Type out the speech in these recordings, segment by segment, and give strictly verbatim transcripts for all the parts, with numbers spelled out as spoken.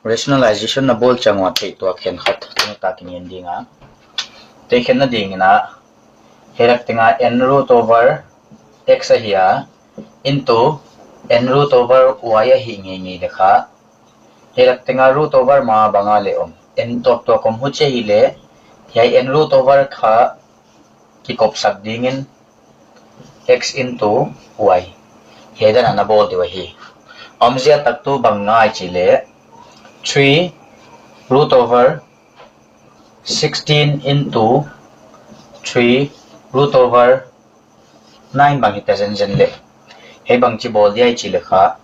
Rationalization na bawl chiang ua theih tuak khenkhat tuni tak in en ding a. Theih khenna dingin a, hiai lak teng a n root over x ahi a, into n root over y ahi ngeingei leh kha, hiai lak teng a root over ma bang a leh om, n tuaktuak om, huchi ahihleh hiai n root over kha kikopsak dingin x into y. Hiai dan a na bawl ding uh ahi. Omzia tak tuh bang ngai chih leh three root over sixteen into three root over nine bang hita zenzen leh. Hiai bangchi bawl dia i chih leh kha,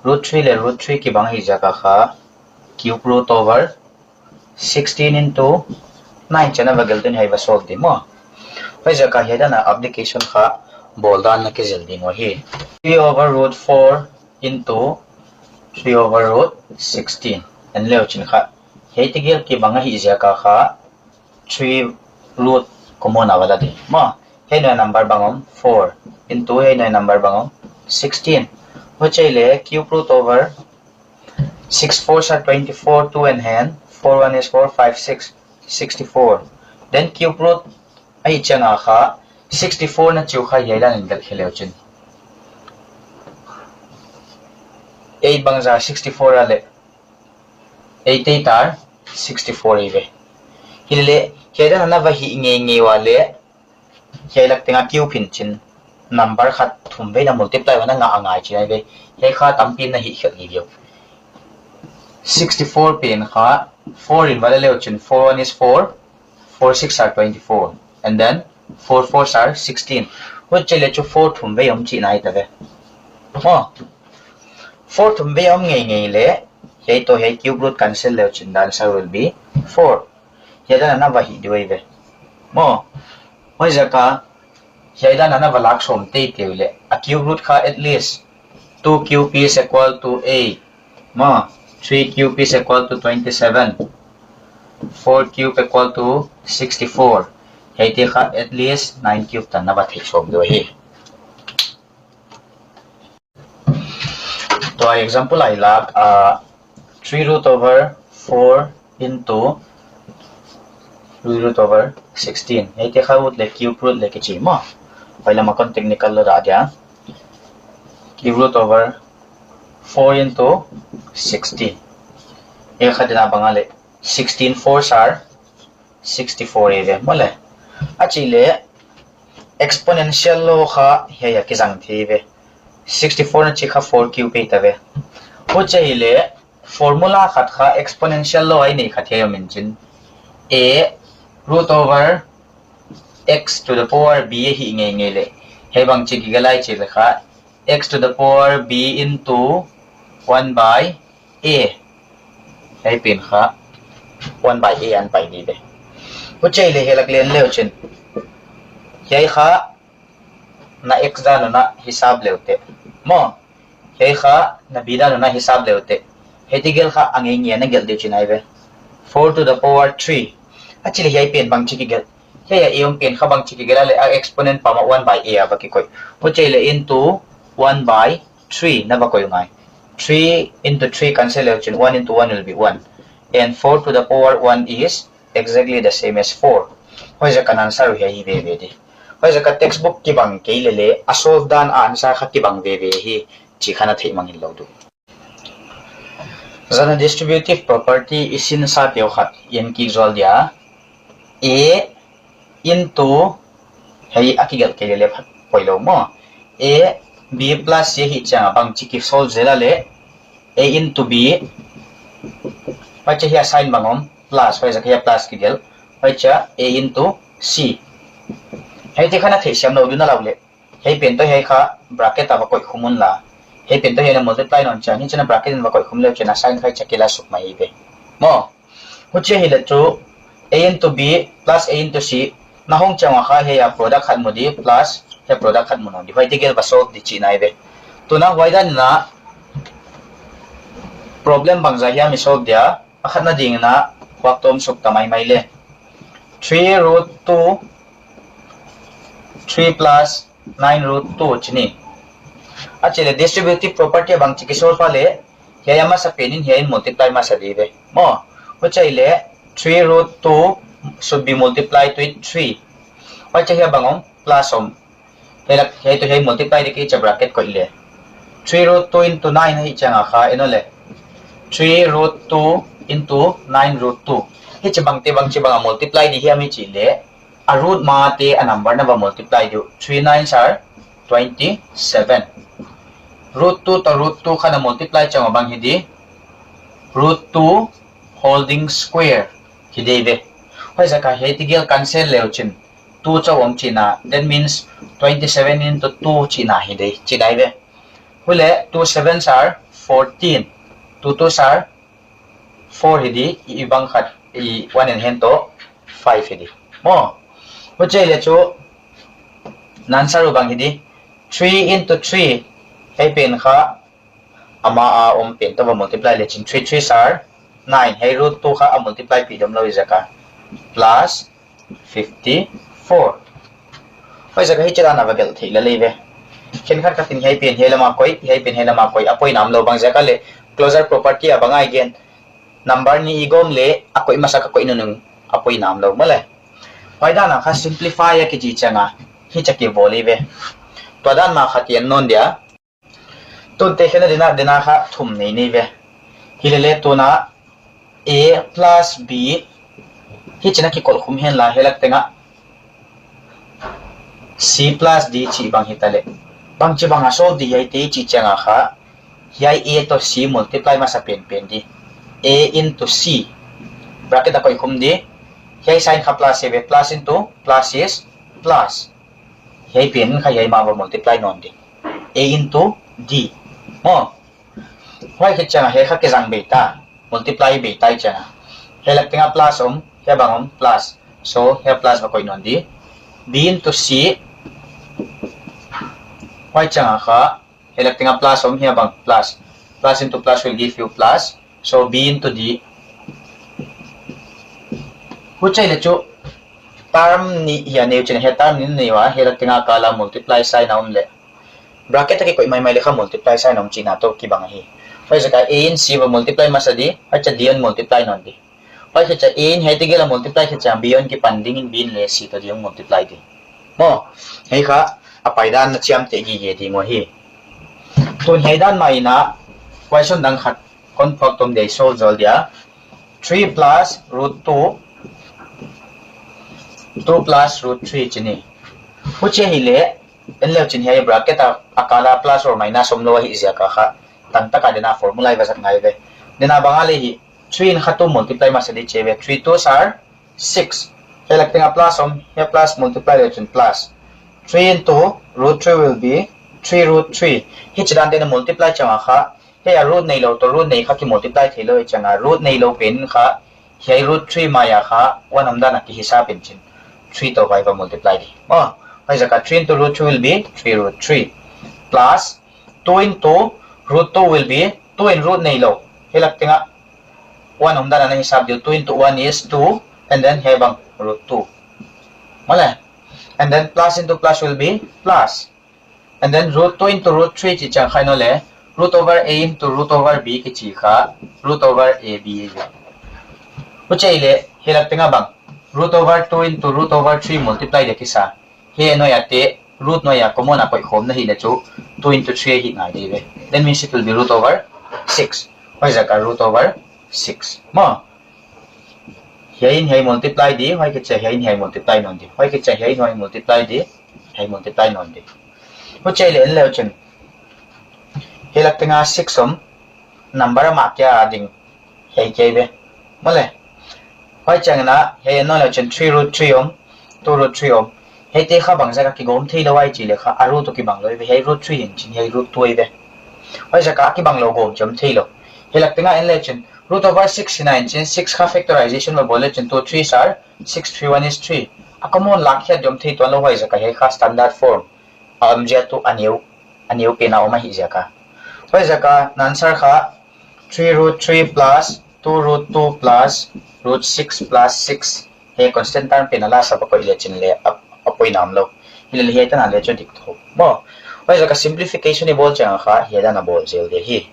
root three leh root three kibang hi ziak a kha, cube root over sixteen into nine chiang a va gelh ding, hiai va solve ding maw. Huaiziak a hiai dan a application kha bawl dan na kizil ding uh ahi. Three over root four into three over root sixteen. En leuchin kha, hiai tegel kibang ahih ziak a kha, three root common a va la ding maw. Hiai nuai number bang om, four, into hiai nuai number bang om, sixteen. Huchi ahihleh cube root over six fours are twenty-four, two in hand, four one is four, five six, sixty-four. Then cube root ahih chiang a kha, sixty-four na chih uh kha hiai dan in gelh khe leuchin. Eight bangzah sixty-four a leh, eight eight are sixty-four ahi ve. Himahleh hiai dan a na va hih ngeingei ua leh, hiai lak teng a cube hi'n chin, number khat thumvei na multiply ua na ngah a ngai chih ahi ve. Hiai kha tampi na hih khelh gige uh. Sixty-four pen kha, four in va la leuchin, four one is four, four six are twenty-four, and then four fours are sixteen. Huchi ahihleh chu four thumvei om chihna ahi ta ve. Maw, four thumvei om ngeingei leh, hiai toh hiai cube root cancel leuchin, the answer will be four. Hiai dan a na va hih ding uh ahi ve. Maw, huaiziak a hiai dan a na va lak sawm teitei uleh, a cube root kha at least two cube is equal to eight. Maw, three cube is equal to twenty-seven. Four cube equal to sixty-four. Hiaite kha at least nine cube tan na va theih sawm ding uh ahi. Tua example a i lak, ah, three root over four into three root over sixteen. Hiaite kha root leh cube root leh kichi maw. Huai lam a kon technical lou dah dia. Cube root over four into sixteen. Hiai kha dena bang a leh, sixteen fours are sixty-four ahi ve maw le. A chih leh exponential law kha hiai a kizang thei ve. Sixty-four na chih kha four cube ahi ta ve. Huchi ahihleh formula khat kha exponential law a i neih khat hiai om in chin, a root over x to the power b ahi ngeingei leh, hiai bangchi kigelh a i chih leh kha x to the power b into one by a. Hiai pen kha one by a a pai di ve. Huchi ahihleh hiai lak leh en leuchin, hiai kha na x dan un a hisap le uh teh maw. Hiai kha na b dan un a hisap le uh teh. Hiaite gelh kha a ngeingei a na gelh ding uh chihna ahi ve. Four to the power three. A chih leh hiai pen bangchi kigelh, hiai a a om pen kha bangchi kigelh a leh, a exponent pam a one by a a va kikoih. Huchi ahihleh into one by three na va koih ngai. Three into three cancel leuchin, one into one will be one. And four to the power one is exactly the same as four. Huaiziak a na answer uh hiai hi veve di. Huaiziak a textbook kibang kei leh leh, a solve dan a answer kha kibang veve hi chih kha na theih mang in lou ding. Zan a distributive property i sinsa teuh khat i en kik zual dia. A into, hiai a kigelh kei leh leh phat poi lou maw. A, b plus c ahih chiang a bangchi kisolve zel a leh, a into b, huaichia hiai sign bang om, plus, huaiziak hiai plus kigelh, huaichia a into c. Hiaite kha na theihsiam lou ding a lou leh, hiai pen toh hiai kha bracket a va koih khum un la. Hiai pen toh hiai na multiply nawn chiang, hichi a bracket in va koih khum leuchin a sign kha hichia kila suk mai hi ve maw. Huchi ahihleh chu a into b plus a into c na hong chiang ua kha hiai a product khat mu di plus hiai product khat mu nawn di. Huaite gelh va solve di chihna ahi ve. Tuin huai dan in a problem bangzah hiam i solve dia. A khatna ding in a khuak tawm suk ta maimai le. Three root two, three plus nine root two chi ni. A chih leh distributive property a bangchi kisolve a leh, Hiai a masa pen in hiai in multiply masa di ve. Maw, huchi leh three root two should be multiplied with three. Huai chia hiai bang om plus om. Hiai lak, hiai toh hiai multiply di kei chia bracket koih leh. Three root two into nine hi chia nga kha, en o leh. Three root two into nine root two. Hichibang te bangchibang a multiply di hiam i chih leh. A root mah te a number na va multiply di uh. Three nines are twenty-seven. Root two toh root two kha na multiply chia bang hi di. Root two holding square hi di ve. Huai ziak a hiai tegel cancel leuchin. Two chauh om chihna. That means twenty-seven into two chihna hi di. Chi di ve. Huai leh two sevens are fourteen. Two twos are four hi di, i bang khat, i one in hand toh five hi di. Maw, huchi leh chu, na answer uh bang hi di, three into three, hiai pen kha, ama a om pen toh va multiply leuchin three threes are nine, hiai root two kha a multiply pih dom lou i ziak a, plus fifty-four. Huai ziak a hichi dan a va gelh theih lel lei ve. Khenkhat khat in hiai pen hiai lam a koih, hiai pen hiai lam a koih, a poi nam lou bang ziak a leh closure property a bang a i gen. Number nih i gawm leh a koih masa a koih nunung a poi nam lou maw leh. Huai dan a kha simplify a kichi chia nga, hichi a kibawl lei ve. Tua dan mah kha ti en nawn dia. Tun te khen a ding a, ding a kha thum nei nei ve. Hi leh leh tun a A plus B, hichi na kikol khum hen la hiai lak teng a C plus D chih bang hi ta leh. Bangchibang a solve di hiai te chih chia nga kha. Hiai A toh C multiply masa pen pen di. A into C. Bracket a koih khum di. Hiai sign kha plus hi ve, plus into plus is plus. Hiai pen kha hiai mah va multiply nawn di. A into D. Maw. Huai khit chiang a hiai kha kizang bei ta. Multiply bei ta i chiang a. Hiai lak teng a plus om, hiai bang om plus. So, hiai plus va koih nawn di. B into C. Huai chiang a kha, hiai lak teng a plus om, hiai bang plus. Plus into plus will give you plus. So, B into D. Huchi leh chu, term nih hiai neu chin, hiai term nih neu a, hiai lak teng a kal a multiply sign a om leh. Bracket a kikoih maimai leh kha multiply sign om chihna toh kibang ahi. Huai ziak a A in C va multiply masa di, huai chia D in multiply nawn di. Huai khit chia A in hiai tegel a multiply khit chia B in kipan ding in B in leh C toh D in multiply di. Maw, hiai kha a paidan na chiamteh gige ding uh ahi. Tun hiai dan mah in a, question dang khat kon phak tom di, solve zol dia. Three plus root two, two plus root three chih ni. Huchi hi leh, en leuchin hiai bracket a, a kal a plus or minus om lou ahih ziak a kha, tangtak a ding a formula i va zat ngai ve. Ding a bang a leh hi, three in kha two multiply masa di chi ve, three twos are six. Hiai lak teng a plus om, hiai plus multiply leuchin plus. Three into root three will be three root three. Hichi dan te na multiply chiang a kha, hiai a root neilou toh root nei kha kimultiply theilou i chiang a, root neilou pen kha, hiai root three mai a kha, one omdan a kihisap in chin. Three toh vai va multiply di. Maw, huai ziak a three into root three will be three root three. Plus, two into root two will be two in root neilou. Hiai lak teng a one omdan a na hisap di uh, two into one is two, and then hiai bang root two. Maw leh. And then plus into plus will be plus. And then root two into root three chih chiang kha en o leh, root over A into root over B kichi kha, root over A B. Huchi leh, hiai lak teng a bang, root over two into root over three multiply di kisa. Hiai nuai a te, root nuai a common a koih khawm na hi leh chu, two into three hi ngai di ve. That means it will be root over six. Huai ziak a root over six. Maw. Hiai in hiai multiply di, huai khit chia hiai in hiai multiply nawn di. Huai khit chia hiai in huai multiply di, hiai multiply nawn di. Huchi leh en leuchin. Hiai lak teng a six om, number a mah kia ding. Hiai kia ve. Maw leh. Huai chiang in a, hiai en nawn leuchin three root three om, two root three om. Hiai te kha bang ziak a kigawm theilou ahi chih leh kha, a root toh kibang lou ve, hiai root three in chin, hiai root two ve. Huai ziak a kibang lou gawm chiam theilou. Hiai lak teng a en leuchin, root over six hi na in chin, six kha factorization va bawl leuchin, two threes are six, three one is three. A common lak hiat diam thei tuan lou huai ziak a hiai kha standard form. A om ziak tu a neu, a neu pen a om ahih ziak a. Huai ziak a na answer kha three root three plus two root two plus root six plus six. Hiai constant term pen a la sa va koih leuchin leh a, a poi nam lou. Hi leh hiai tan a leh chu dik thou. Maw. Huai ziak a simplification i bawl chiang a kha hiai dan a bawl zel di hi.